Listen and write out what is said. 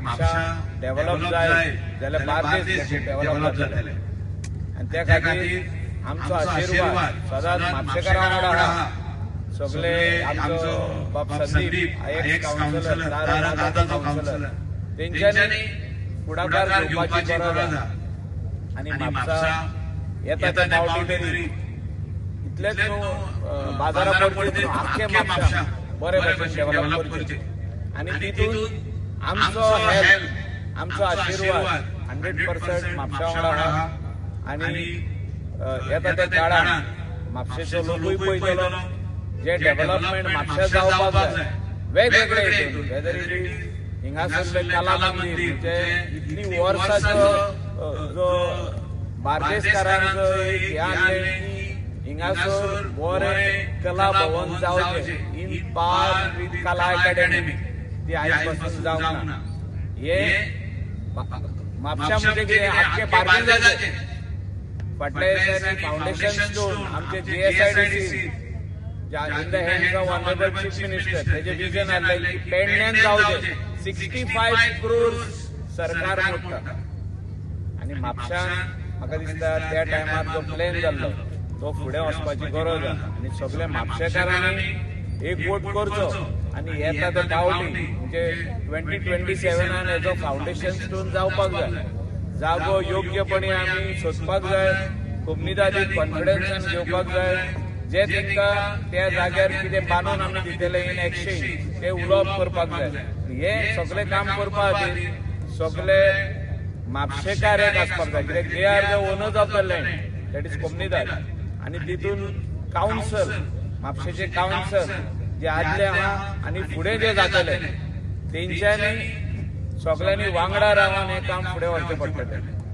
म्हापशा डेव्हलप जाय जाल्यार बार्देस डेव्हलप जातले आनी त्या खातीर आमचो आशिर्वाद सदांच म्हापशेकारां वांगडा आहा. सगळे आमचो बाब संदीप, एक्स कावन्सिलर, आतांचो कावन्सिलर, तेंच्यांनी फुडाकार घेवपाची गरज आहा. आनी म्हापसा येता ते पावटी तरी इतलेच न्हू, बाजारा पडचे, आख्खे म्हापशा बरे भशेन डेव्हलप करचे आनी तितून आमचो हेल्प, आमचो आशिर्वाद 100% म्हापशा वांगडा आहा. आनी येता त्या काळान म्हापशेचो लोकूय पळयतलो जे डेव्हलपमेंट म्हापशा जावपाक जाय वेगवेगळे हितून, वेदर it is हिंगासरले कला मंदीर, म्हणजे इतली वर्साचो जो बार्देसकारांचो एक हें आहलें की हिंगासर बरें कला भवन जावचें इन पार विथ कला अकॅडमी, ती आयज पासून जावंक ना. हे म्हापशा म्हणजे कितें, आख्खे बार्देसाचें. फाटल्या दिसांनी फावंडेशन स्टोन आमचे GSIDC in the hands of honourable chief minister, तेजे विजन आहलें की पेडण्यान जावचें. 65 क्रोर्स सरकार मोडटा आनी म्हापशान म्हाका दिसता त्या टायमार जो प्लॅन जाल्लो तो फुडें वचपाची गरज आहा. आनी सगळे म्हापशेकारांनी एकवोट करचो आनी येता ते पावटी म्हणजे 2027 हेजो फावंडेशन स्टोन जावपाक जाय. जागो योग्यपणे आमी सोदपाक जाय, कोमनिदादीक कॉन्फिडन्सान घेवपाक जाय, जे तांकां त्या जाग्यार कितें बांदून आमी दितले इन एक्सचेंज ते उलोवप करपाक जाय. हे सगळें काम करपा खातीर सगळे म्हापशेकार एक आसपाक जाय, कित्याक they are the owners of the land, that is Comunidade. आनी तितून कावन्सल, म्हापशेचे कावन्सल जे आदले आहा आनी फुडें जे जातले तेंच्यांनी सगळ्यांनी वांगडा रावन हें काम फुडें व्हरचें पडटलें.